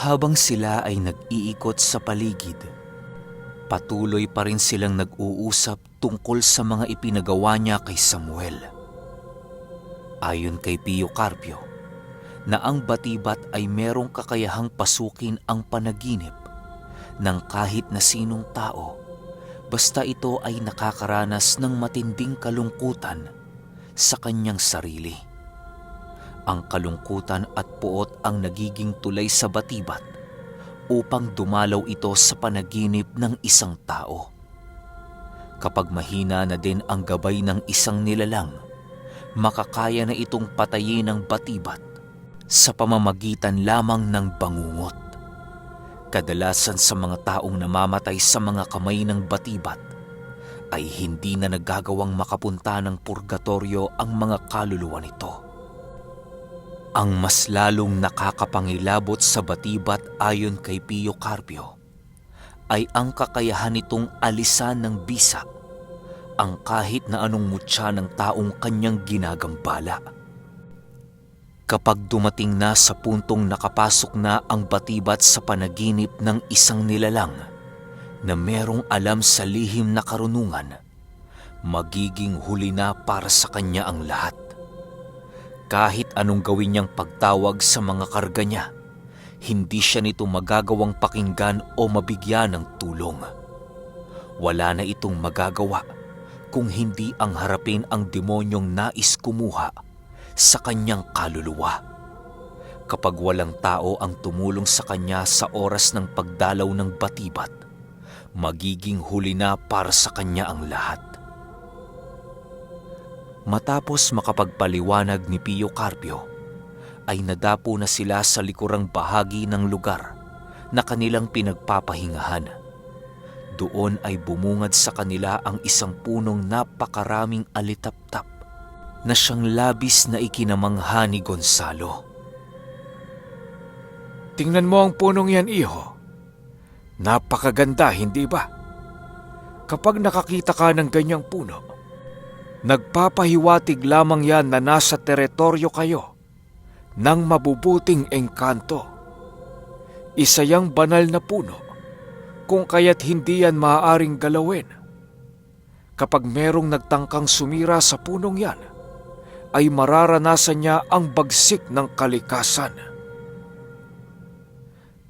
Habang sila ay nag-iikot sa paligid, patuloy pa rin silang nag-uusap tungkol sa mga ipinagawa niya kay Samuel. Ayon kay Pio Carpio, na ang batibat ay merong kakayahang pasukin ang panaginip ng kahit na sinong tao basta ito ay nakakaranas ng matinding kalungkutan sa kanyang sarili. Ang kalungkutan at puot ang nagiging tulay sa batibat upang dumalaw ito sa panaginip ng isang tao. Kapag mahina na din ang gabay ng isang nilalang, makakaya na itong patayin ng batibat sa pamamagitan lamang ng bangungot. Kadalasan sa mga taong namamatay sa mga kamay ng batibat ay hindi na nagagawang makapunta ng purgatorio ang mga kaluluwa nito. Ang mas lalong nakakapangilabot sa batibat ayon kay Pio Carpio ay ang kakayahan nitong alisan ng bisa ang kahit na anong mutya ng taong kanyang ginagambala. Kapag dumating na sa puntong nakapasok na ang batibat sa panaginip ng isang nilalang na merong alam sa lihim na karunungan, magiging huli na para sa kanya ang lahat. Kahit anong gawin niyang pagtawag sa mga karga niya, hindi siya nito magagawang pakinggan o mabigyan ng tulong. Wala na itong magagawa kung hindi ang harapin ang demonyong nais kumuha sa kanyang kaluluwa. Kapag walang tao ang tumulong sa kanya sa oras ng pagdalaw ng batibat, magiging huli na para sa kanya ang lahat. Matapos makapagpaliwanag ni Pio Carpio, ay nadapo na sila sa likurang bahagi ng lugar na kanilang pinagpapahingahan. Doon ay bumungad sa kanila ang isang punong napakaraming alitaptap na siyang labis na ikinamangha ni Gonzalo. Tingnan mo ang punong yan, iho. Napakaganda, hindi ba? Kapag nakakita ka ng ganyang puno, nagpapahiwatig lamang yan na nasa teritoryo kayo ng mabubuting engkanto. Isa yang banal na puno kung kaya't hindi yan maaaring galawin. Kapag merong nagtangkang sumira sa punong yan, ay mararanasan niya ang bagsik ng kalikasan.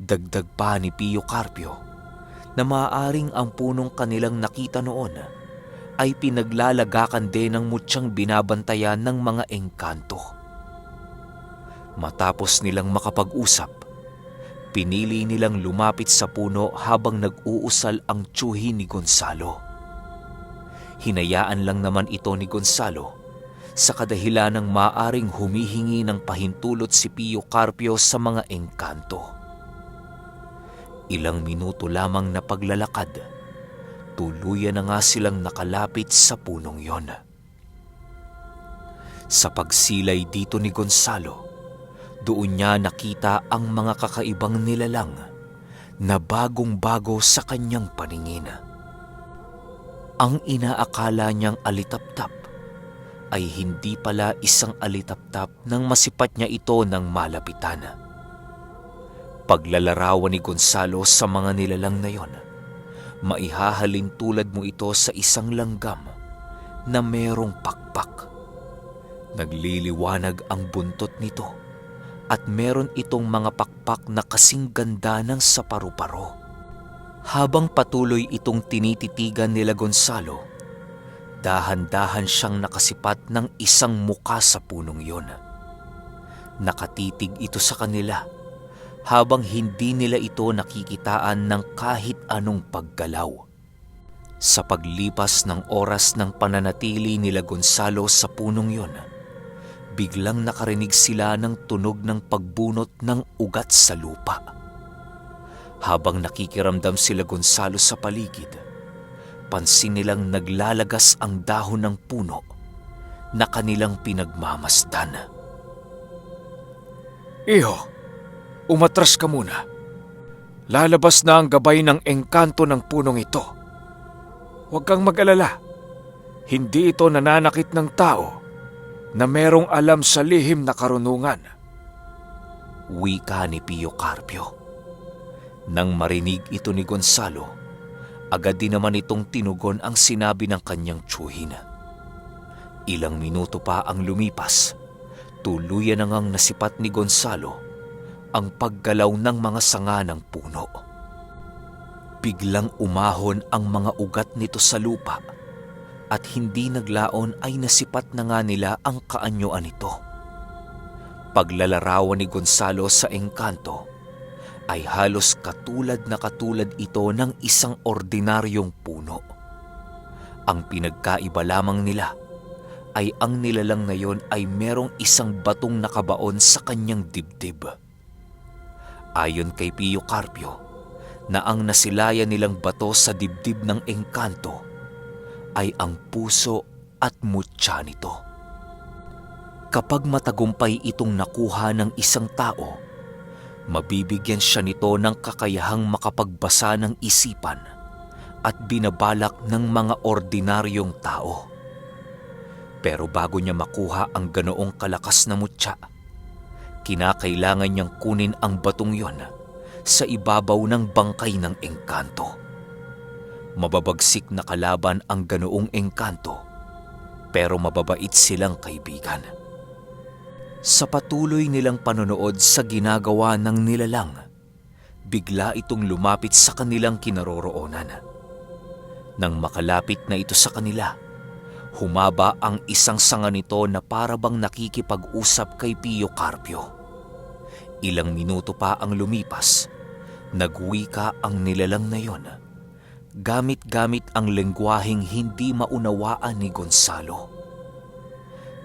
Dagdag pa ni Pio Carpio na maaaring ang punong kanilang nakita noon ay pinaglalagakan din ng mutyang binabantayan ng mga engkanto. Matapos nilang makapag-usap, pinili nilang lumapit sa puno habang nag-uusal ang tiyuhi ni Gonzalo. Hinayaan lang naman ito ni Gonzalo sa kadahilan ng maaring humihingi ng pahintulot si Pio Carpio sa mga engkanto. Ilang minuto lamang na paglalakad, tuluyan na nga silang nakalapit sa punong yon. Sa pagsilay dito ni Gonzalo, doon niya nakita ang mga kakaibang nilalang na bagong-bago sa kanyang paningin. Ang inaakala niyang alitaptap ay hindi pala isang alitaptap nang masipat niya ito ng malapitan. Paglalarawan ni Gonzalo sa mga nilalang na yon, maihahalin tulad mo ito sa isang langgam na merong pakpak. Nagliliwanag ang buntot nito at meron itong mga pakpak na kasing ganda ng sa paru-paro. Habang patuloy itong tinititigan nila Gonzalo, dahan-dahan siyang nakasipat ng isang muka sa punong yon. Nakatitig ito sa kanila habang hindi nila ito nakikitaan ng kahit anong paggalaw. Sa paglipas ng oras ng pananatili nila Gonzalo sa punong yon, biglang nakarinig sila ng tunog ng pagbunot ng ugat sa lupa. Habang nakikiramdam sila Gonzalo sa paligid, pansin nilang naglalagas ang dahon ng puno na kanilang pinagmamasdan. Iho, umatras ka muna. Lalabas na ang gabay ng engkanto ng punong ito. Huwag kang mag-alala. Hindi ito nananakit ng tao na merong alam sa lihim na karunungan. Wika ni Pio Carpio. Nang marinig ito ni Gonzalo, agad din naman itong tinugon ang sinabi ng kanyang tiyuhin. Ilang minuto pa ang lumipas, tuluyan na ngang nasipat ni Gonzalo ang paggalaw ng mga sanga ng puno. Biglang umahon ang mga ugat nito sa lupa at hindi naglaon ay nasipat na nga nila ang kaanyuan nito. Paglalarawan ni Gonzalo sa engkanto ay halos katulad ito ng isang ordinaryong puno. Ang pinagkaiba lamang nila ay ang nilalang na yon ay merong isang batong nakabaon sa kanyang dibdib. Ayon kay Pio Carpio, na ang nasilayan nilang bato sa dibdib ng engkanto ay ang puso at mutya nito. Kapag matagumpay itong nakuha ng isang tao, mabibigyan siya nito ng kakayahang makapagbasa ng isipan at binabalak ng mga ordinaryong tao. Pero bago niya makuha ang ganoong kalakas na mutya, kinakailangan niyang kunin ang batong yon sa ibabaw ng bangkay ng engkanto. Mababagsik na kalaban ang ganoong engkanto, pero mababait silang kaibigan. Sa patuloy nilang panonood sa ginagawa ng nilalang, bigla itong lumapit sa kanilang kinaroroonan. Nang makalapit na ito sa kanila, humaba ang isang sanga nito na parabang nakikipag-usap kay Pio Carpio. Ilang minuto pa ang lumipas, nagwika ang nilalang na yon, gamit-gamit ang lengguwaheng hindi maunawaan ni Gonzalo.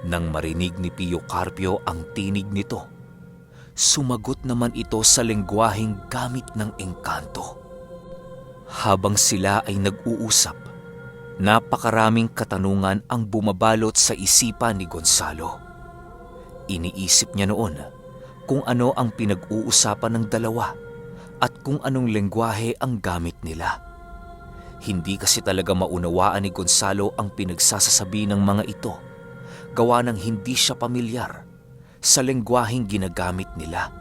Nang marinig ni Pio Carpio ang tinig nito, sumagot naman ito sa lengguwaheng gamit ng engkanto. Habang sila ay nag-uusap, napakaraming katanungan ang bumabalot sa isipan ni Gonzalo. Iniisip niya noon kung ano ang pinag-uusapan ng dalawa at kung anong lengguwahe ang gamit nila. Hindi kasi talaga maunawaan ni Gonzalo ang pinagsasasabi ng mga ito, gawa ng hindi siya pamilyar sa lengguwaheng ginagamit nila.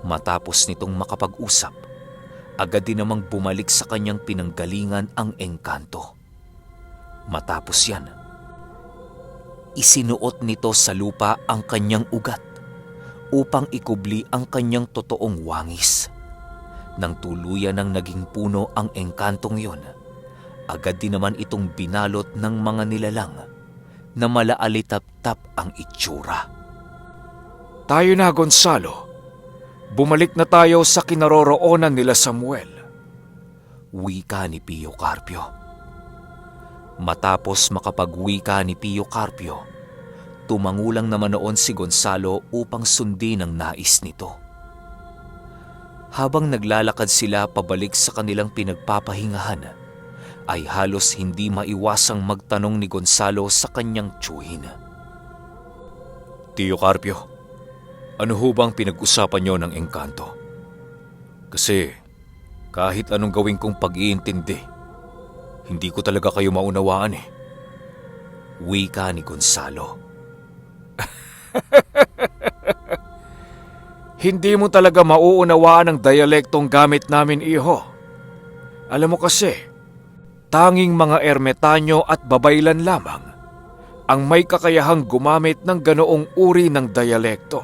Matapos nitong makapag-usap, agad din namang bumalik sa kanyang pinanggalingan ang engkanto. Matapos yan, isinuot nito sa lupa ang kanyang ugat upang ikubli ang kanyang totoong wangis. Nang tuluyan ng naging puno ang engkantong yon, agad din naman itong binalot ng mga nilalang na malaalitap-tap ang itsura. Tayo na, Gonzalo. Bumalik na tayo sa kinaroroonan nila Samuel. Wika ni Pio Carpio. Matapos makapagwika ni Pio Carpio, tumangulang naman noon si Gonzalo upang sundin ang nais nito. Habang naglalakad sila pabalik sa kanilang pinagpapahingahan, ay halos hindi maiwasang magtanong ni Gonzalo sa kanyang tiyuhin. Tio Carpio, ano ho bang pinag-usapan niyo ng engkanto? Kasi kahit anong gawin kong pag-iintindi, hindi ko talaga kayo maunawaan eh. Wika ni Gonzalo. Hindi mo talaga mauunawaan ang dialektong gamit namin, iho. Alam mo kasi, tanging mga ermetanyo at babaylan lamang ang may kakayahang gumamit ng ganoong uri ng dialekto.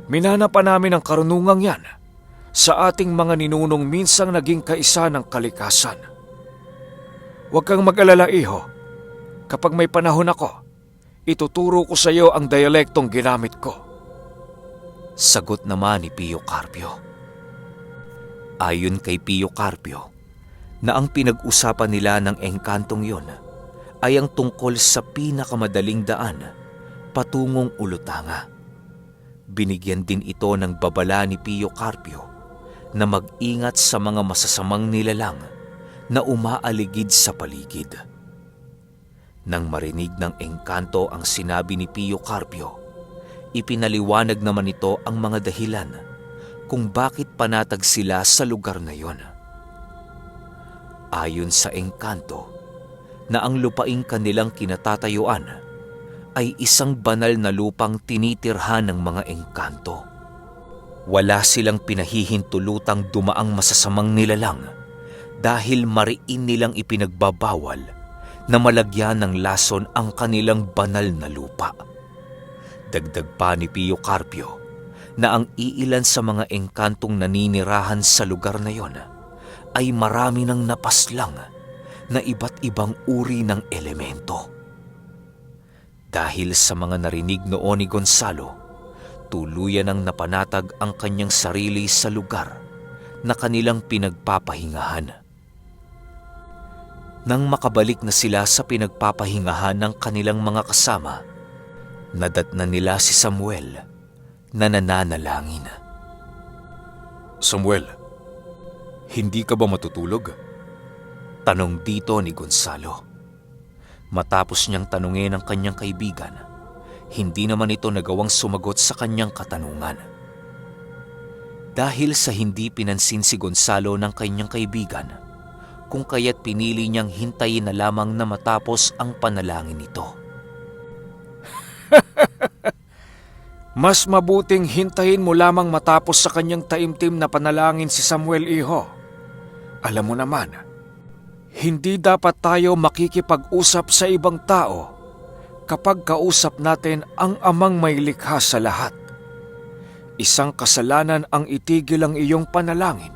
Minana pa namin ang karunungang yan sa ating mga ninunong minsang naging kaisa ng kalikasan. Huwag kang mag-alala, iho. Kapag may panahon ako, ituturo ko sa iyo ang dialektong ginamit ko. Sagot naman ni Pio Carpio. Ayon kay Pio Carpio, na ang pinag-usapan nila ng engkantong yon ay ang tungkol sa pinakamadaling daan patungong Ulutanga. Binigyan din ito ng babala ni Pio Carpio na mag-ingat sa mga masasamang nilalang na umaaligid sa paligid. Nang marinig ng engkanto ang sinabi ni Pio Carpio, ipinaliwanag naman ito ang mga dahilan kung bakit panatag sila sa lugar na yon. Ayon sa engkanto, na ang lupaing kanilang kinatatayuan ay isang banal na lupang tinitirhan ng mga engkanto. Wala silang pinahihintulutang dumaang masasamang nilalang dahil mariin nilang ipinagbabawal na malagyan ng lason ang kanilang banal na lupa. Dagdag pa ni Pio Carpio na ang iilan sa mga engkantong naninirahan sa lugar na yon ay marami ng napaslang na iba't ibang uri ng elemento. Dahil sa mga narinig noon ni Gonzalo, tuluyan ang napanatag ang kanyang sarili sa lugar na kanilang pinagpapahingahan. Nang makabalik na sila sa pinagpapahingahan ng kanilang mga kasama, nadatnan nila si Samuel na nananalangin. Samuel, hindi ka ba matutulog? Tanong dito ni Gonzalo. Matapos niyang tanungin ang kanyang kaibigan, hindi naman ito nagawang sumagot sa kanyang katanungan. Dahil sa hindi pinansin si Gonzalo ng kanyang kaibigan, kung kaya't pinili niyang hintayin na lamang na matapos ang panalangin nito. Mas mabuting hintayin mo lamang matapos sa kanyang taimtim na panalangin si Samuel, iho. Alam mo naman, hindi dapat tayo makikipag-usap sa ibang tao kapag kausap natin ang amang may likha sa lahat. Isang kasalanan ang itigil ang iyong panalangin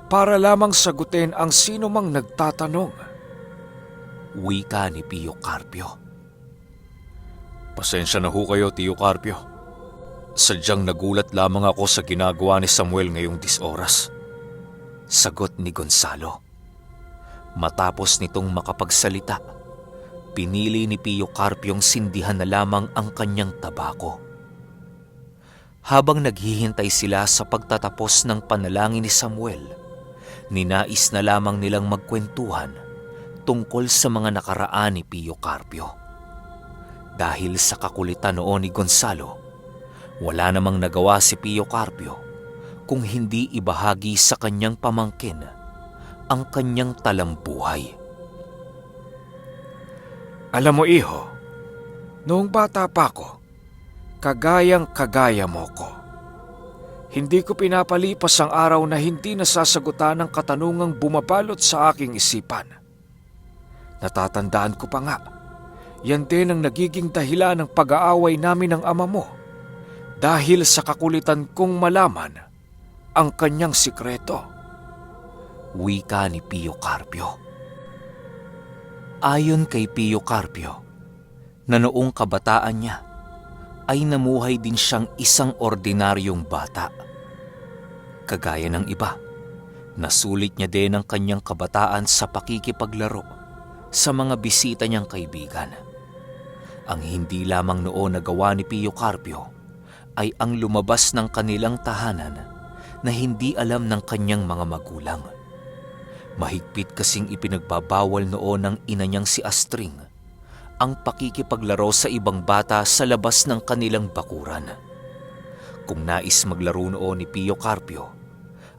para lamang sagutin ang sino mang nagtatanong. Wika ni Pio Carpio. Pasensya na ho kayo, Tio Carpio. Sadyang nagulat lamang ako sa ginagawa ni Samuel ngayong disoras. Sagot ni Gonzalo. Matapos nitong makapagsalita, pinili ni Pio Carpiong sindihan na lamang ang kanyang tabako. Habang naghihintay sila sa pagtatapos ng panalangin ni Samuel, ninais na lamang nilang magkwentuhan tungkol sa mga nakaraan ni Pio Carpio. Dahil sa kakulitan noon ni Gonzalo, wala namang nagawa si Pio Carpio kung hindi ibahagi sa kanyang pamangkin ang kanyang talambuhay. Alam mo, iho, noong bata pa ko, kagayang-kagaya mo ko. Hindi ko pinapalipas ang araw na hindi nasasagutan ng katanungang bumabalot sa aking isipan. Natatandaan ko pa nga, yan din ang nagiging dahilan ng pag-aaway namin ng ama mo dahil sa kakulitan kong malaman ang kanyang sikreto. Wika ni Pio Carpio. Ayon kay Pio Carpio, na noong kabataan niya ay namuhay din siyang isang ordinaryong bata. Kagaya ng iba, nasulit niya din ang kanyang kabataan sa pakikipaglaro sa mga bisita niyang kaibigan. Ang hindi lamang noon nagawa ni Pio Carpio ay ang lumabas ng kanilang tahanan na hindi alam ng kanyang mga magulang. Mahigpit kasing ipinagbabawal noon ng ina niyang si Astring ang pakikipaglaro sa ibang bata sa labas ng kanilang bakuran. Kung nais maglaro noon ni Pio Carpio,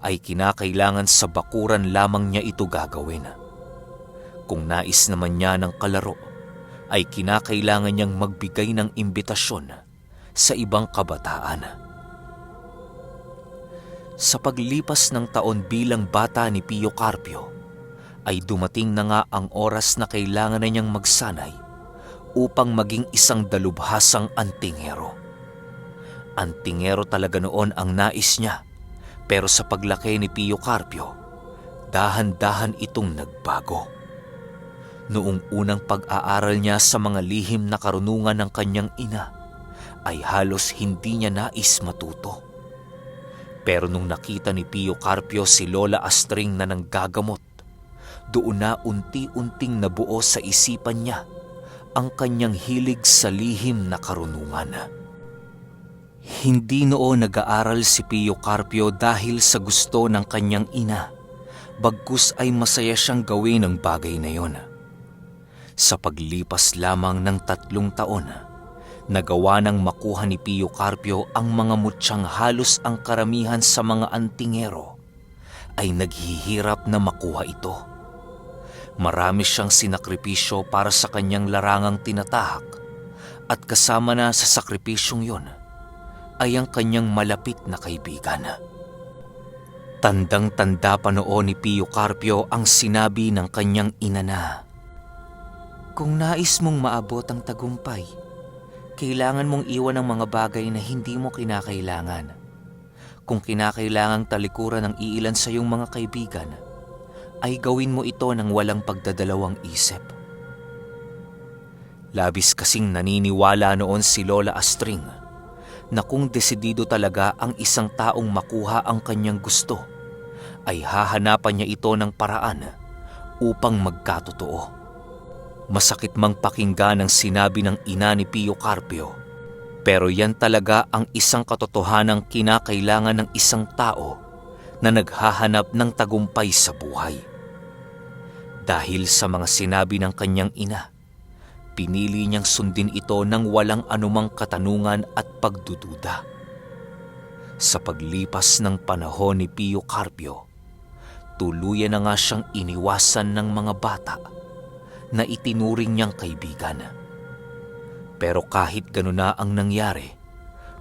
ay kinakailangan sa bakuran lamang niya ito gagawin. Kung nais naman niya ng kalaro, ay kinakailangan niyang magbigay ng imbitasyon sa ibang kabataan. Sa paglipas ng taon bilang bata ni Pio Carpio, ay dumating na nga ang oras na kailangan na niyang magsanay upang maging isang dalubhasang antingero. Antingero talaga noon ang nais niya, pero sa paglaki ni Pio Carpio, dahan-dahan itong nagbago. Noong unang pag-aaral niya sa mga lihim na karunungan ng kanyang ina, ay halos hindi niya nais matuto. Pero nung nakita ni Pio Carpio si Lola Astring na nanggagamot, doon na unti-unting nabuo sa isipan niya ang kanyang hilig sa lihim na karunungan. Hindi noon nag-aaral si Pio Carpio dahil sa gusto ng kanyang ina, bagkus ay masaya siyang gawin ang bagay na yon. Sa paglipas lamang ng 3 taon, nagawa ng makuha ni Pio Carpio ang mga mutyang halos ang karamihan sa mga antingero ay naghihirap na makuha ito. Marami siyang sinakripisyo para sa kanyang larangang tinatahak at kasama na sa sakripisyong yon ay ang kanyang malapit na kaibigan. Tandang-tanda pa noon ni Pio Carpio ang sinabi ng kanyang ina na, "Kung nais mong maabot ang tagumpay, kailangan mong iwan ang mga bagay na hindi mo kinakailangan. Kung kinakailangang talikuran ng iilan sa iyong mga kaibigan, ay gawin mo ito ng walang pagdadalawang isip." Labis kasing naniniwala noon si Lola Astring na kung desidido talaga ang isang taong makuha ang kanyang gusto, ay hahanapan niya ito ng paraan upang magkatotoo. Masakit mang pakinggan ang sinabi ng ina ni Pio Carpio, pero yan talaga ang isang katotohanang kinakailangan ng isang tao na naghahanap ng tagumpay sa buhay. Dahil sa mga sinabi ng kanyang ina, pinili niyang sundin ito ng walang anumang katanungan at pagdududa. Sa paglipas ng panahon ni Pio Carpio, tuluyan na nga siyang iniwasan ng mga bata na itinuring niyang kaibigan. Pero kahit gano'n na ang nangyari,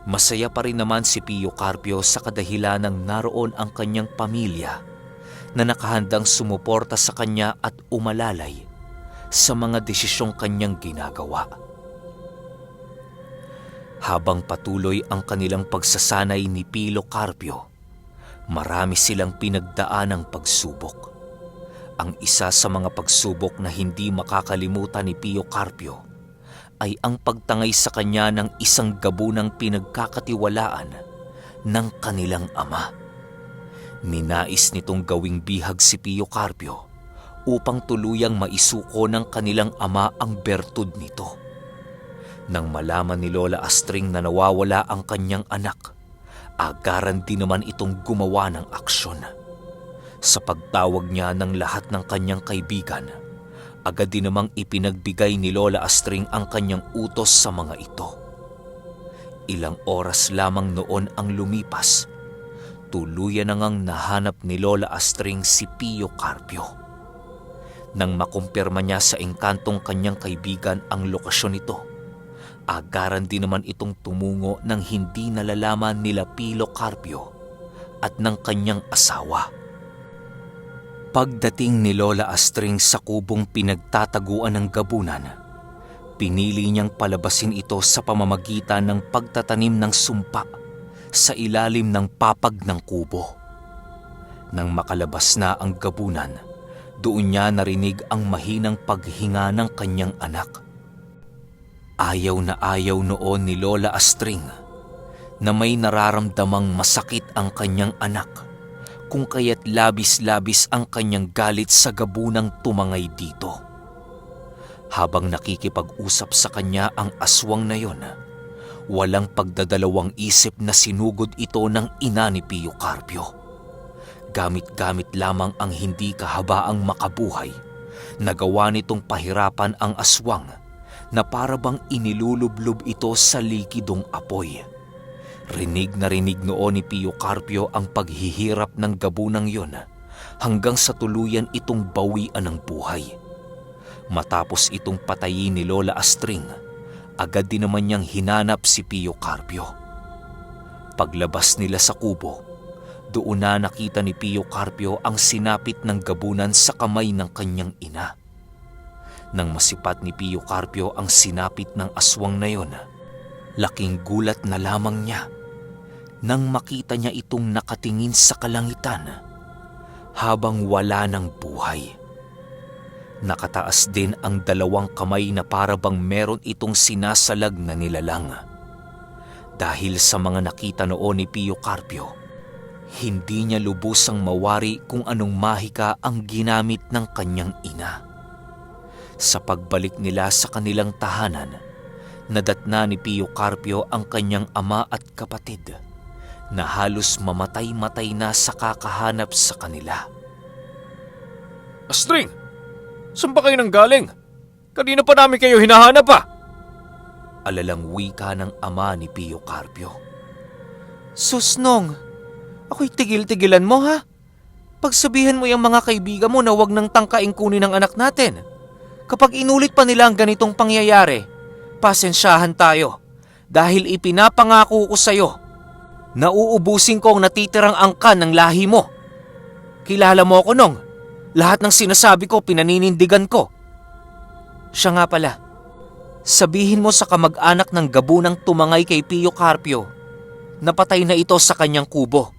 masaya pa rin naman si Pio Carpio sa kadahilanang naroon ang kanyang pamilya na nakahandang sumuporta sa kanya at umalalay sa mga desisyong kanyang ginagawa. Habang patuloy ang kanilang pagsasanay ni Pio Carpio, marami silang pinagdaanang pagsubok. Ang isa sa mga pagsubok na hindi makakalimutan ni Pio Carpio ay ang pagtangay sa kanya ng isang gabunang pinagkakatiwalaan ng kanilang ama. Ninais nitong gawing bihag si Pio Carpio upang tuluyang maisuko ng kanilang ama ang bertud nito. Nang malaman ni Lola Astring na nawawala ang kanyang anak, agaran din naman itong gumawa ng aksyon. Sa pagtawag niya ng lahat ng kanyang kaibigan, agad din namang ipinagbigay ni Lola Astring ang kanyang utos sa mga ito. Ilang oras lamang noon ang lumipas, tuluyan na ngang nahanap ni Lola Astring si Pio Carpio. Nang makumpirma niya sa engkantong kanyang kaibigan ang lokasyon nito, agaran din naman itong tumungo ng hindi nalalaman nila Pio Carpio at ng kanyang asawa. Pagdating ni Lola Astring sa kubong pinagtataguan ng gabunan, pinili niyang palabasin ito sa pamamagitan ng pagtatanim ng sumpa sa ilalim ng papag ng kubo. Nang makalabas na ang gabunan, doon niya narinig ang mahinang paghinga ng kanyang anak. Ayaw na ayaw noon ni Lola Astring na may nararamdamang masakit ang kanyang anak, kung kaya't labis-labis ang kanyang galit sa gabunang tumangay dito. Habang nakikipag-usap sa kanya ang aswang na yon, walang pagdadalawang isip na sinugod ito ng ina ni Pio Carpio. Gamit-gamit lamang ang hindi kahabaang makabuhay, nagawa nitong pahirapan ang aswang na parabang inilulublob ito sa likidong apoy. Rinig na rinig noon ni Pio Carpio ang paghihirap ng gabunang yon hanggang sa tuluyan itong bawian ng buhay. Matapos itong patayin ni Lola Astring, agad din naman niyang hinanap si Pio Carpio. Paglabas nila sa kubo, doon na nakita ni Pio Carpio ang sinapit ng gabunan sa kamay ng kanyang ina. Nang masipat ni Pio Carpio ang sinapit ng aswang na yon, laking gulat na lamang niya nang makita niya itong nakatingin sa kalangitan habang wala ng buhay. Nakataas din ang dalawang kamay na parabang meron itong sinasalag na nilalang. Dahil sa mga nakita noon ni Pio Carpio, hindi niya lubusang mawari kung anong mahika ang ginamit ng kanyang ina. Sa pagbalik nila sa kanilang tahanan, nadatna ni Pio Carpio ang kanyang ama at kapatid na halos mamatay-matay na sa kakahanap sa kanila. Astring, saan ba kayo nanggaling? Kanina pa namin kayo hinahanap pa. Alalang wika ng ama ni Pio Carpio. Susnong, ako'y tigil-tigilan mo ha? Pagsabihan mo yung mga kaibigan mo na wag nang tangkaing kunin ang anak natin. Kapag inulit pa nila ang ganitong pangyayari, pasensyahan tayo dahil ipinapangako ko sa'yo Nauubusin ko ang natitirang angkan ng lahi mo. Kilala mo ako nung. Lahat ng sinasabi ko pinaninindigan ko. Siya nga pala. Sabihin mo sa kamag-anak ng gabunang tumangay kay Pio Carpio, napatay na ito sa kanyang kubo.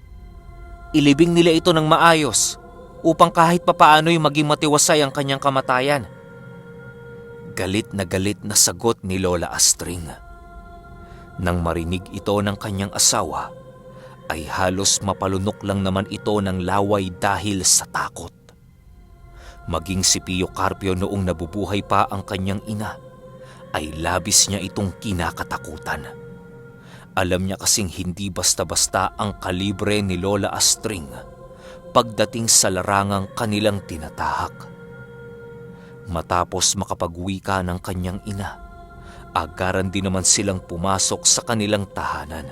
Ilibing nila ito ng maayos upang kahit papaano'y maging matiwasay ang kanyang kamatayan. Galit na sagot ni Lola Astring. Nang marinig ito ng kanyang asawa, ay halos mapalunok lang naman ito ng laway dahil sa takot. Maging si Pio Carpio noong nabubuhay pa ang kanyang ina, ay labis niya itong kinakatakutan. Alam niya kasing hindi basta-basta ang kalibre ni Lola Astring pagdating sa larangang kanilang tinatahak. Matapos makapag-wika ng kanyang ina, agaran din naman silang pumasok sa kanilang tahanan.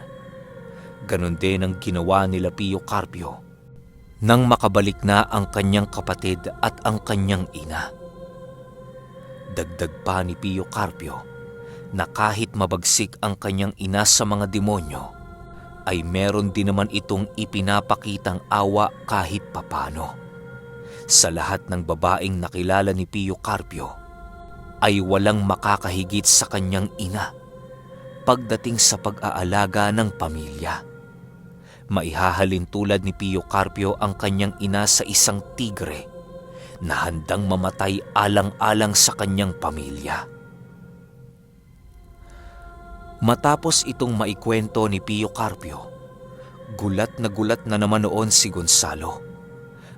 Ganon din ang ginawa nila Pio Carpio nang makabalik na ang kanyang kapatid at ang kanyang ina. Dagdag pa ni Pio Carpio na kahit mabagsik ang kanyang ina sa mga demonyo, ay meron din naman itong ipinapakitang awa kahit papano. Sa lahat ng babaeng nakilala ni Pio Carpio, ay walang makakahigit sa kanyang ina pagdating sa pag-aalaga ng pamilya. Maihahalin tulad ni Pio Carpio ang kanyang ina sa isang tigre na handang mamatay alang-alang sa kanyang pamilya. Matapos itong maikwento ni Pio Carpio, gulat na naman noon si Gonzalo.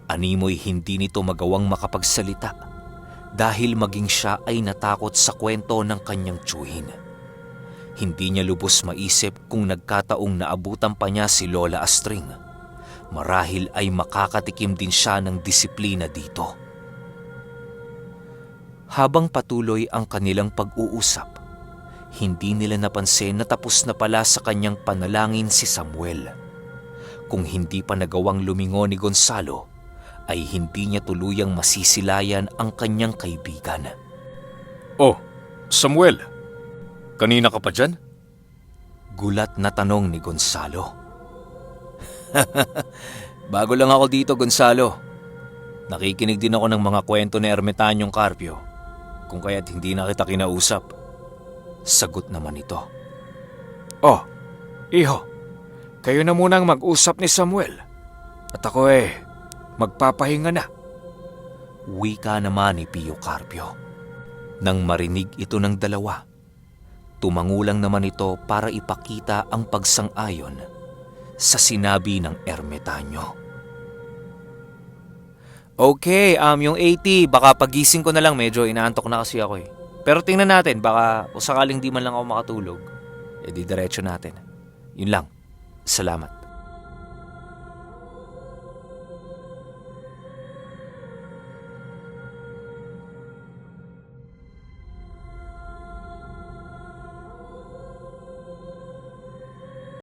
Animoy hindi nito magawang makapagsalita dahil maging siya ay natakot sa kwento ng kanyang tiyuhin. Hindi niya lubos maisip kung nagkataong naabutan pa niya si Lola Astring. Marahil ay makakatikim din siya ng disiplina dito. Habang patuloy ang kanilang pag-uusap, hindi nila napansin na tapos na pala sa kanyang panalangin si Samuel. Kung hindi pa nagawang lumingon ni Gonzalo, ay hindi niya tuluyang masisilayan ang kanyang kaibigan. Oh, Samuel, kanina ka pa dyan? Gulat na tanong ni Gonzalo. Bago lang ako dito, Gonzalo. Nakikinig din ako ng mga kwento ni Ermitanyong Carpio, kung kaya't hindi na kita kinausap. Sagot naman ito. Oh, iho, kayo na munang mag-usap ni Samuel. At ako magpapahinga na. Wika naman ni Pio Carpio. Nang marinig ito ng dalawa, tumangulang naman ito para ipakita ang pagsang-ayon sa sinabi ng ermitanyo. Okay, yung 80, baka pagising ko na lang, medyo inaantok na kasi ako eh. Pero tingnan natin, baka o sakaling di man lang ako makatulog, didiretso natin. Yun lang. Salamat.